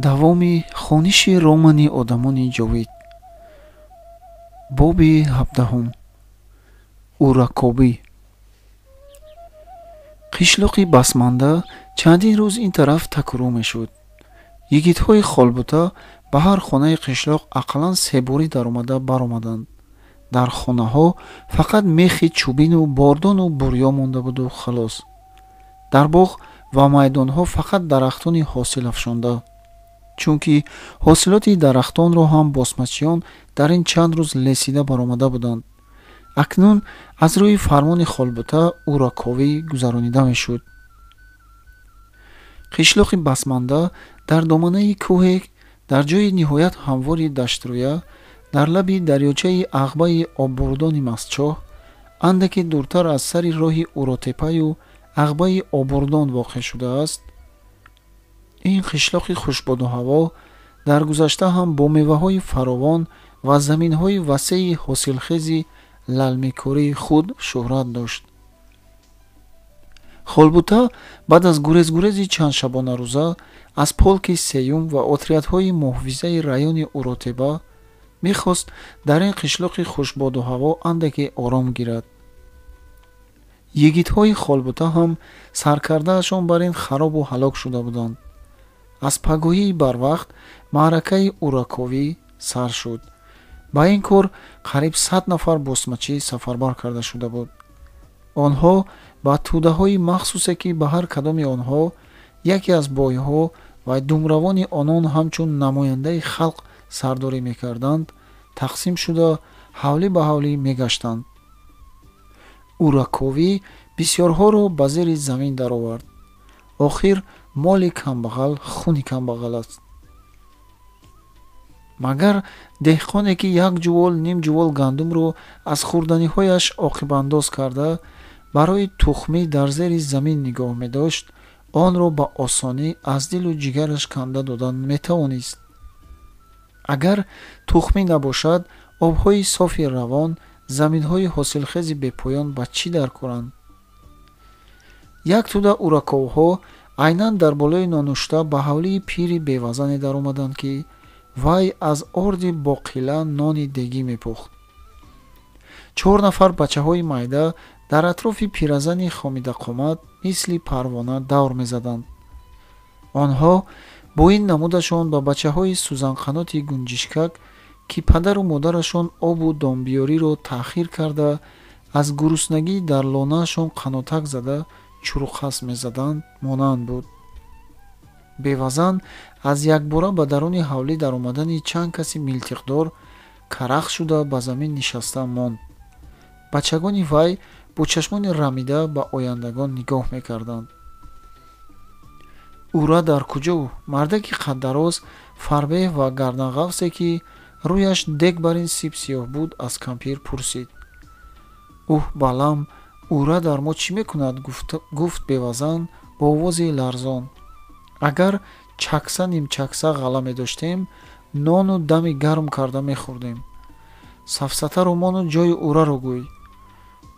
Давоми хониши романи одамони ҷовид. Боби 17. Уракобӣ. Қишлоқи басманда чандин рӯз ин тараф такрӯ мешуд. Йигитҳои холбута ба ҳар хонаи қишлоқ ақаллан себорӣ даромада баромаданд. Дар хонаҳо фақат мехи чӯбину бордону бурё монда буду халос. Дар боғ ва майдонҳо фақат дарахтони ҳосилафшонда, чунки ҳосилоти дарахтонро ҳам босмачиён дар ин чанд рӯз лесида баромада буданд. Акнун аз рӯи фармони холбута ураковӣ гузаронида мешуд. Қишлоқи басманда дар доманаи кӯҳе дар ҷои ниҳоят ҳамвори даштрӯя, дар лаби дарёчаи ағбаи оббурдони мастчоҳ, андаке дуртар аз сари роҳи уротепаю ағбаи оббурдон воқеъ шудааст. Ин қишлоқи хушбоду ҳаво дар гузашта ҳам бо меваҳои фаровон ва заминҳои васеи ҳосилхези лалмикории худ шӯҳрат дошт. Холбута баъд аз гурезгурези чанд шабонарӯза аз полки сеюм ва отрядҳои муҳофизаи райони Уротеба мехост дар ин қишлоқи хушбоду ҳаво андаке ором гирад. Йигитҳои холбута ҳам саркардаашон бар ин харобу ҳалок шуда буданд. Аз пагоҳии барвақт маъракаи ураковӣ сар шуд. Ба ин кор қариб 100 нафар босмачӣ сафарбар карда шуда буд. Онҳо ба тӯдаҳои махсусе, ки ба ҳар кадоми онҳо яке аз бойҳо ва думравони онон ҳамчун намояндаи халқ сардорӣ мекарданд, тақсим шуда ҳавлӣ ба ҳавлӣ мегаштанд. Ураковӣ бисёрҳоро ба зери замин даровард. Охир моли камбағал хуни камбағал аст. Магар деҳқоне, ки як ҷувол, ним ҷувол гандумро аз хӯрданиҳояш оқибандоз карда, барои тухмӣ дар зери замин нигоҳ медошт, онро ба осонӣ аз дилу ҷигараш канда додан метавонист? Агар тухмӣ набошад, обҳои софи равон, заминҳои ҳосилхези бепоён ба чӣ даркоранд? Як тӯда ураковҳо айнан дар болои нонушта ба ҳавлии пири бевазане даромаданд, ки вай аз орди боқила нони дегӣ мепухт. Чор нафар бачаҳои майда дар атрофи пиразани хомидақомат мисли парвона давр мезаданд. Онҳо бо ин намудашон ба бачаҳои сӯзанқаноти гунҷишкак, ки падару модарашон обу донбиёриро таъхир карда, аз гуруснагӣ дар лонаашон қанотак зада чурухас мезаданд, монанд буд. Бевазан аз якбора ба даруни ҳавлӣ даромадани чанд каси милтиқдор карах шуда ба замин нишаста монд. Бачагони вай бо чашмони рамида ба ояндагон нигоҳ мекарданд. Ура дар куҷо? Мардаки қаддароз, фарбеҳ ва гарданғафсе, ки рӯяш дег бар ин сиб сиёҳ буд, аз кампир пурсид. Уҳ, балам, ура дар мо чӣ мекунад? Гуфт бевазан бо овози ларзон. Агар чакса нимчакса ғалла медоштем, нону дами гарм карда мехӯрдем. Сафсатаро мону ҷои ураро гӯй.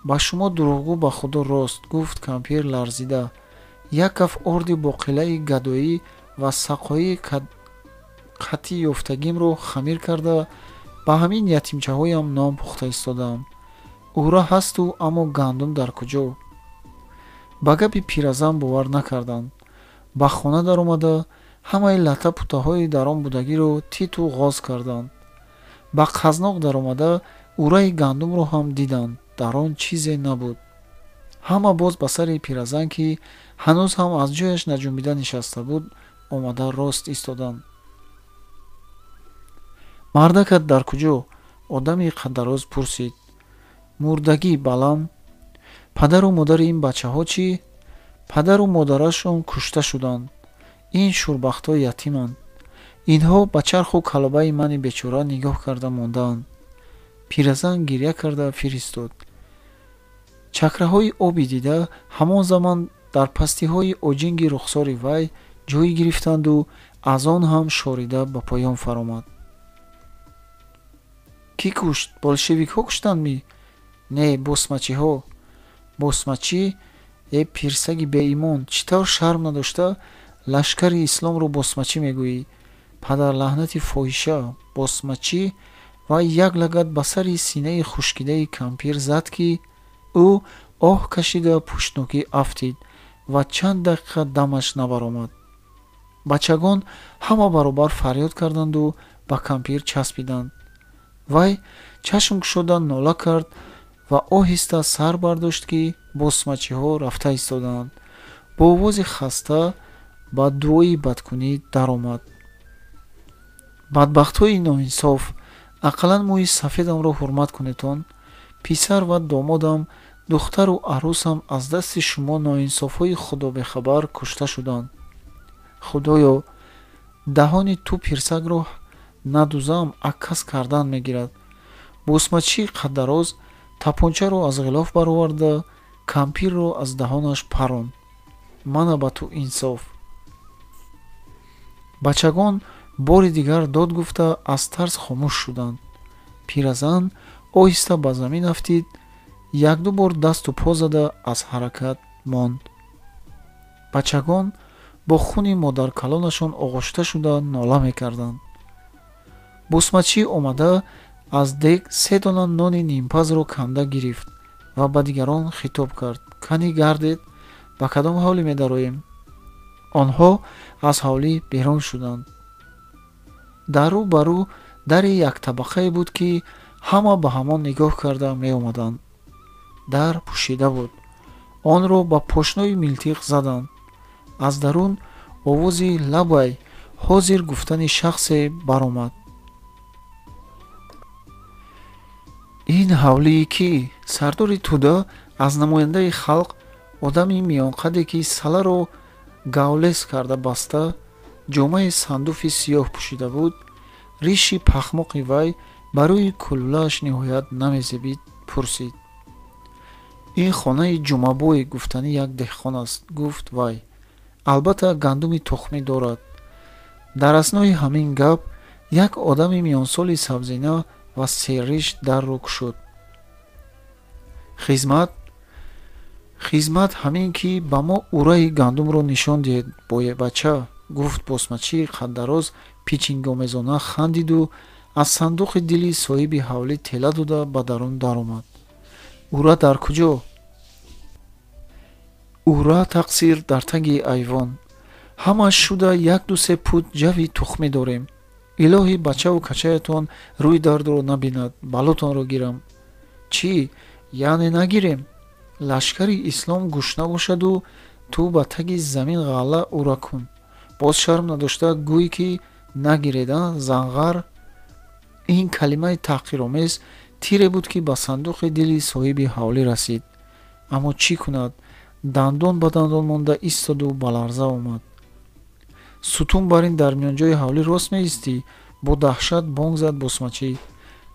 Ба шумо дурӯғгӯ, ба худо рост, гуфт кампир ларзида. Як каф орди боқилаи гадоӣ ва сақоии қатӣ ёфтагимро хамир карда, ба ҳамин ятимчаҳоям нон пухта истодаам. Ура ҳасту, аммо гандум дар куҷо? Ба гапи пиразан бовар накарданд. Ба хона даромада, ҳамаи лата путаҳои дар он будагиро титу ғоз карданд. Ба қазноқ даромада, ураи гандумро ҳам диданд. Дар он чизе набуд. Ҳама боз ба сари пиразан, ки ҳанӯз ҳам аз ҷояш наҷунбида нишаста буд, омада рост истоданд. Мардакат дар куҷо? Одами қаддароз пурсид. Мурдагӣ, балам. Падару модари ин бачаҳо чӣ? Падару модарашон кушта шуданд. Ин шурбахтҳо ятиманд. Инҳо ба чарху калобаи мани бечора нигоҳ карда мондаанд. Пиразан гирья карда фиристод. Чакраҳои оби дида ҳамон замон дар пастиҳои оҷинги рухсори вай ҷой гирифтанду аз он ҳам шорида ба поён фаромад. Кӣ кушт? Болшевикҳо куштанд ми? Не, босмачиҳо. Босмачӣ? Э, пирсаги беимон, чӣ тавр шарм надошта лашкари исломро босмачӣ мегӯӣ? Падарлаҳнати фоҳиша, босмачӣ ва як лагат ба сари синаи хушкидаи кампир зад, ки ӯ оҳ кашида пуштнокӣ афтид ва чанд дақиқа дамаш набаромад. Бачагон ҳама баробар фарёд карданду ба кампир часпиданд. Вай чашм кушода нола кард ва оҳиста сар бардошт, ки босмачиҳо рафта истодаанд. Бо овози хаста ба дуои бадкунӣ даромад. Бадбахтҳои ноинсоф, ақаллан мӯи сафедамро ҳурмат кунетон. Писар ва домодам, духтару арӯсам аз дасти шумо ноинсофҳои худобехабар кушта шуданд. Худоё, даҳони ту пирсагро надузам, аккас кардан мегирад. Босмачии қаддароз тапончаро аз ғилоф бароварда кампирро аз даҳонаш паронд. Мана ба ту инсоф. Бачагон бори дигар дод гуфта аз тарс хомӯш шуданд. Пиразан оҳиста ба замин афтид, якду бор дасту по зада аз ҳаракат монд. Бачагон бо хуни модаркалонашон оғошта шуда нола мекарданд. Босмачӣ омада аз дег се дона нони нимпазро канда гирифт ва ба дигарон хитоб кард: кани гардед, ба кадом ҳавлӣ медароем? Онҳо аз ҳавлӣ берун шуданд. Дар рӯ ба рӯ дари яктабақае буд, ки ҳама ба ҳамон нигоҳ карда меомаданд. Дар пӯшида буд. Онро ба пошнои милтиқ заданд. Аз дарун овози лабай ҳозир гуфтани шахсе баромад. Ин ҳавлии кӣ? Сардори тӯда аз намояндаи халқ, одами миёнқаде, ки саларо гавлес карда баста, ҷомаи сандуфи сиёҳ пӯшида буд, риши пахмоқи вай ба рӯи кулулааш ниҳоят намезебид, пурсид. Ин хонаи Ҷумъабой гуфтани як деҳқон аст, гуфт вай. Албатта гандуми тухмӣ дорад. Дар аснои ҳамин гап як одами миёнсоли сабзина ва серриш дарро кушод. Хизмат? Хизмат ҳамин ки ба мо ураи гандумро нишон диҳед, боебача, гуфт босмачии қаддароз пичингомезона хандиду аз сандуқи дили соҳиби ҳавлӣ тела дода ба дарун даромад. Ура дар куҷо? Ура тақсир дар таги айвон. Ҳамаш шуда як-ду се пут ҷави тухмӣ дорем. Илоҳи бачаву качаятон рӯи дардро набинад, балотонро гирам. Чӣ? Яъне нагирем? Лашкари ислом гушна бошаду ту ба таги замин ғалла ура кун. Боз шарм надошта гӯй ки нагиред, а занғар? Ин калимаи таҳқиромез тире буд, ки ба сандуқи дили соҳиби ҳавлӣ расид. Аммо чӣ кунад? Дандон ба дандон монда истоду ба ларза омад. Сутун бар ин дар миёнҷои ҳавлӣ рост меистӣ? Бо даҳшат бонг зад босмачӣ.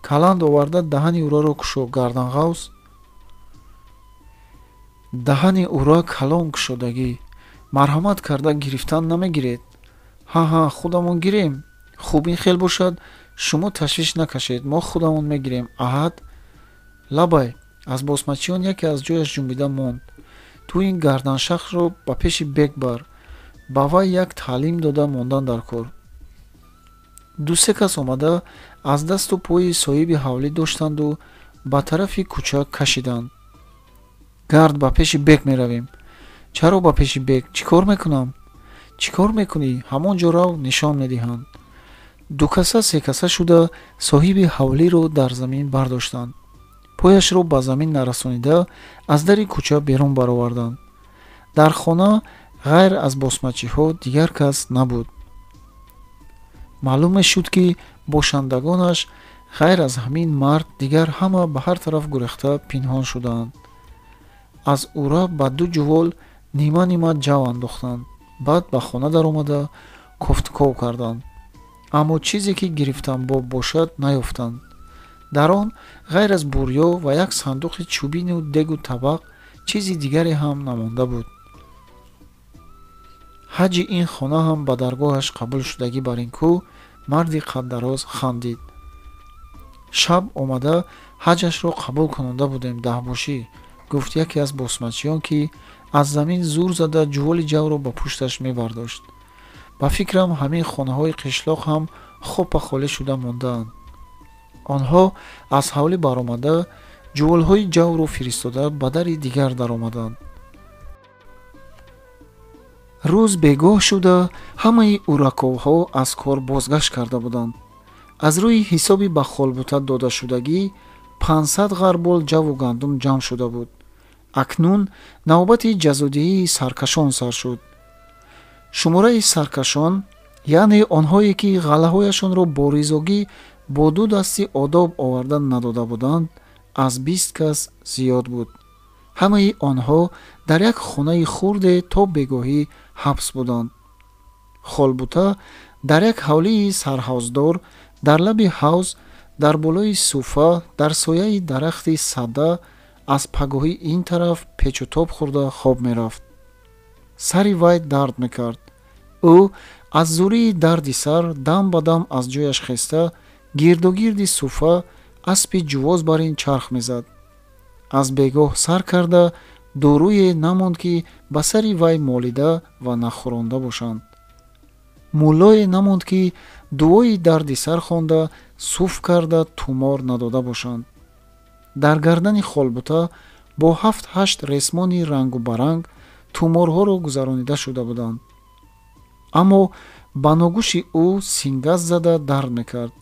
Каланд оварда даҳани ураро кушо, гарданғавз. Даҳани ура калон кушодагӣ. Марҳамат карда гирифтан намегиред. Ҳа-ҳа, худамон гирем. Хуб ин хел бошад, шумо ташвиш накашед, мо худамон мегирем. Аҳад? Лабай, аз босмачиён яке аз ҷояш ҷунбида монд. Ту ин гарданшахсро ба пеши бек бар. Ба вай як таълим дода мондан дар кор. Ду-се кас омада аз дасту пои соҳиби ҳавлӣ доштанду ба тарафи кӯча кашиданд. Гард, ба пеши бек меравем. Чаро ба пеши бек? Чӣ кор мекунам? Чӣ кор мекунӣ? Ҳамон ҷо рав, нишон медиҳанд. Дукаса секаса шуда соҳиби ҳавлиро дар замин бардоштанд. Пояшро ба замин нарасонида аз дари кӯча берун бароварданд. Дар хона ғайр аз босмачиҳо дигар кас набуд. Маълум мешуд, ки бошандагонаш ғайр аз ҳамин мард дигар ҳама ба ҳар тараф гурехта пинҳон шудаанд. Аз ура ба ду ҷувол нима-нима ҷав андохтанд. Баъд ба хона даромада кофтуков карданд. Аммо чизе ки гирифтанбоб бошад наёфтанд. Дар он ғайр аз бурё ва як сандуқи чӯбину дегу табақ чизи дигаре ҳам намонда буд. Ҳаҷи ин хона ҳам ба даргоҳаш қабул шудагӣ бар ин кӯ марди қаддароз хандид. Шаб омада ҳаҷашро қабул кунонда будем, даҳбошӣ, гуфт яке аз босмачиён, ки аз замин зур зада ҷуволи ҷавро ба пушташ мебардошт. Ба фикрам, ҳамин хонаҳои қишлоқ ҳам хопа холӣ шуда мондаанд. Онҳо аз ҳавлӣ баромада, ҷуволҳои ҷавро фиристода, ба дари дигар даромаданд. Рӯз бегоҳ шуда, ҳамаи ураковҳо аз кор бозгашт карда буданд. Аз рӯи ҳисоби ба холбута додашудагӣ 500 ғарбол ҷаву гандум ҷамъ шуда буд. Акнун навбати ҷазодиҳии саркашон сар шуд. Шумораи саркашон, яъне онҳое ки ғаллаҳояшонро бо ризогӣ бо ду дасти одоб оварда надода буданд, аз 20 кас зиёд буд. Ҳамаи онҳо дар як хонаи хурде то бегоҳӣ ҳабс буданд. Холбута дар як ҳавлии сарҳавздор, дар лаби ҳавз, дар болои суфа, дар сояи дарахти сада аз пагоҳӣ ин тараф печутоб хӯрда хоб мерафт. Сари вай дард мекард. Ӯ аз зурии дарди сар дам ба дам аз ҷояш хеста, гирдогирди суфа аспи ҷувоз бар ин чарх мезад. Аз бегоҳ сар карда дорӯе намонд, ки ба сари вай молида ва нахӯронда бошанд. Муллое намонд, ки дуои дарди сар хонда, суф карда тумор надода бошанд. Дар гардани холбута бо 7-8 ресмони рангу баранг туморҳоро гузаронида шуда буданд. Аммо ба ногӯши ӯ сингаз зада дард мекард.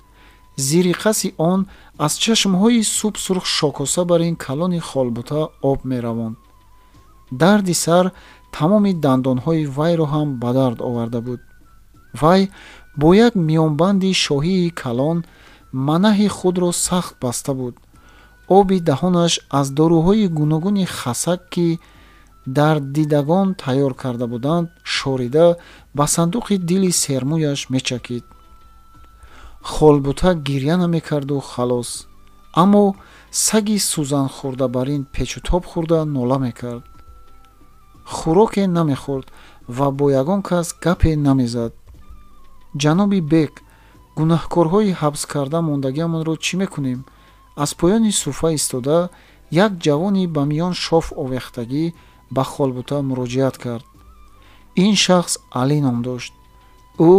Зири қаси он аз чашмҳои субсурх шокоса бар ин калони холбута об меравонд. Дарди сар тамоми дандонҳои вайро ҳам ба дард оварда буд. Вай бо як миёнбанди шоҳии калон манаҳи худро сахт баста буд. Оби даҳонаш аз доруҳои гуногуни хасак, ки дарддидагон тайёр карда буданд, шорида ба сандуқи дили сермӯяш мечакид. Холбута гирья намекарду халос, аммо саги сӯзанхӯрда бар ин печутоб хӯрда нола мекард. Хӯроке намехӯрд ва бо ягон кас гапе намезад. Ҷаноби бек, гунаҳкорҳои ҳабс карда мондагиамонро чӣ мекунем? Аз поёни суфа истода, як ҷавони ба миён шоф овехтагӣ ба холбута муроҷиат кард. Ин шахс Алӣ ном дошт. Ӯ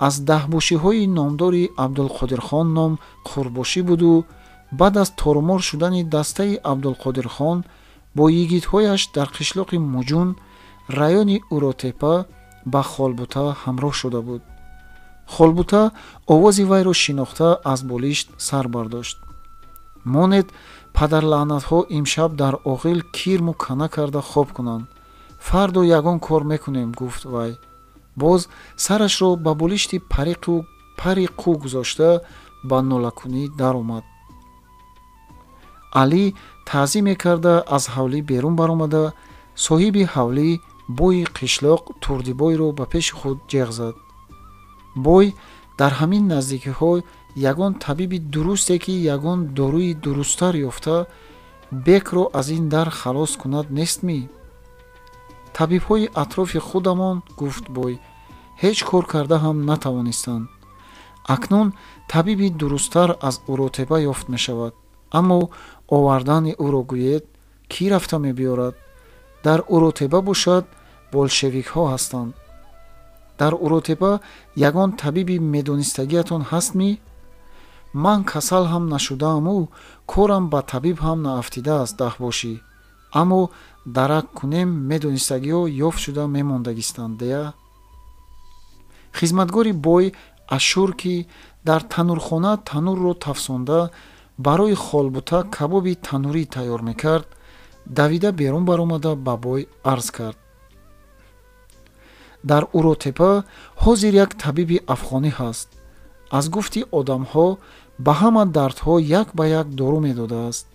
аз даҳбошиҳои номдори Абдулқодирхон ном қурбошӣ буду баъд аз торумор шудани дастаи Абдулқодирхон бо йигитҳояш дар қишлоқи Муҷун, райони Уротепа, ба холбута ҳамроҳ шуда буд. Холбута овози вайро шинохта аз болишт сар бардошт. Монед падарлаънатҳо имшаб дар оғил кирму кана карда хоб кунанд. Фардо ягон кор мекунем, гуфт вай. Боз сарашро ба болишти пари қӯ гузошта ба нолакунӣ даромад. Алӣ таъзиме карда аз ҳавлӣ берун баромада, соҳиби ҳавлӣ бои қишлоқ Турдибойро ба пеши худ ҷеғ зад. Бой дар ҳамин наздикиҳо ягон табиби дурусте, ки ягон доруи дурусттар ёфта бекро аз ин дар халос кунад, нестмӣ? Табибҳои атрофи худамон, гуфт бой, ҳеҷ кор карда ҳам натавонистанд. Акнун табиби дурусттар аз Уротепа ёфт мешавад, аммо овардани ӯро гӯед, кӣ рафта мебиёрад? Дар Уротепа бошад, болшевикҳо ҳастанд. Дар Уротепа ягон табиби медонистагиатон ҳастмӣ? Ман касал ҳам нашудааму корам ба табиб ҳам наафтидааст, даҳбошӣ. Аммо дарак кунем, медонистагиҳо ёфт шуда мемондагистанд, дея? Хизматгори бой Ашур, ки дар танӯрхона танӯрро тафсонда барои холбута кабоби танӯрӣ тайёр мекард, давида берун баромада ба бой арз кард. Дар Уротепа ҳозир як табиби афғонӣ ҳаст. Аз гуфти одамҳо ба ҳама дардҳо як ба як дору медодааст.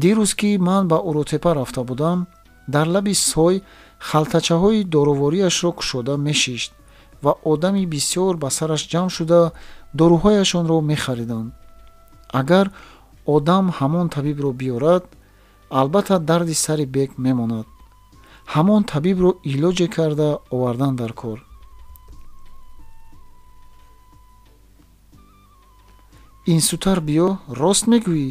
Дирӯз ки ман ба Уротепа рафта будам, дар лаби сой халтачаҳои дорувориашро кушода мешишт ва одами бисёр ба сараш ҷамъ шуда доруҳояшонро мехариданд. Агар одам ҳамон табибро биёрад, албатта дарди сари бек мемонад. Ҳамон табибро илоҷе карда овардан дар кор. Инсутар биё, рост мегӯӣ?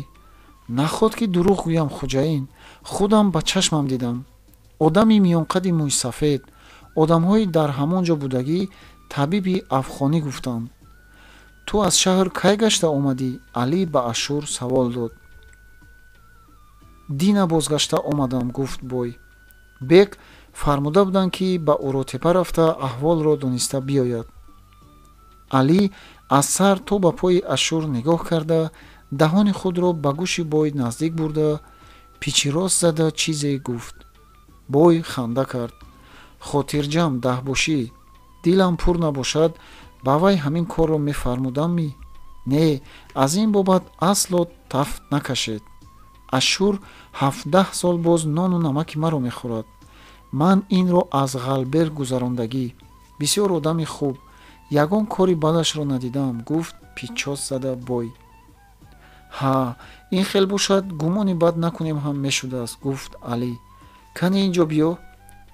Наход ки дурӯғ гӯям, хуҷаин, худам ба чашмам дидам. Одами миёнқади мӯйсафед, одамҳои дар ҳамон ҷо будагӣ Табиби афғонӣ гуфтанд. Ту аз шаҳр кай гашта омадӣ? Алӣ ба Ашур савол дод. Дина бозгашта омадам, гуфт бой. Бек фармуда буданд, ки ба Уротепа рафта аҳволро дониста биёяд. Алӣ аз сар то ба пои Ашур нигоҳ карда, даҳони худро ба гӯши бой наздик бурда, пичирост зада чизе гуфт. Бой ханда кард. Хотирҷам, даҳбошӣ, дилам пур набошад, ба вай ҳамин корро мефармудаммӣ? Не, аз ин бобат асло тафт накашед. Ашур 17 сол боз нону намаки маро мехӯрад. Ман инро аз ғалбер гузарондагӣ. Бисёр одами хуб, ягон кори бадашро надидам, гуфт пичос зада бой. Ҳа, ин хел бошад, гумони бад накунем ҳам мешудааст, гуфт Алӣ. Кани инҷо биё.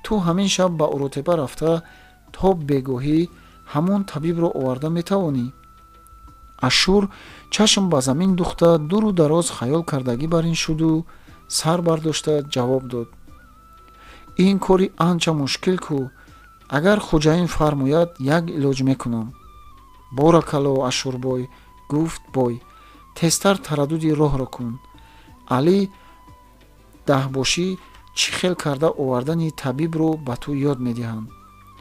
Ту ҳамин шаб ба Уротепа рафта то бегоҳӣ ҳамон табибро оварда метавонӣ? Ашур чашм ба замин духта дуру дароз хаёл кардагӣ бар ин шуду сар бардошта ҷавоб дод. Ин кори анча мушкил ку. Агар хуҷаин фармояд, як илоҷ мекунам. Боракалло, Ашурбой, гуфт бой. Тезтар тараддуди роҳро кун. Алӣ даҳбошӣ чӣ хел карда овардани табибро ба ту ёд медиҳанд.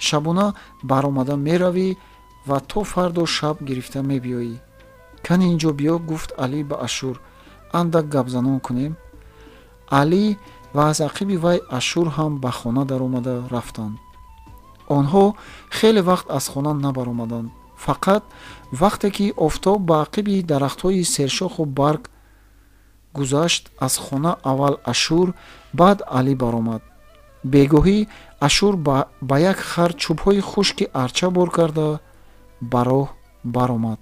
Шабона баромада меравӣ ва то фардо шаб гирифта мебиёӣ. Кани инҷо биё, гуфт Алӣ ба Ашур. Андак гапзанон кунем. Алӣ ва аз ақиби вай Ашур ҳам ба хона даромада рафтанд. Онҳо хеле вақт аз хона набаромаданд. Фақат вақте ки офтоб ба ақиби дарахтҳои сершоху барг гузашт, аз хона аввал Ашур, баъд Алӣ баромад. Бегоҳӣ Ашур ба як хар чӯбҳои хушки арча бор карда ба роҳ баромад.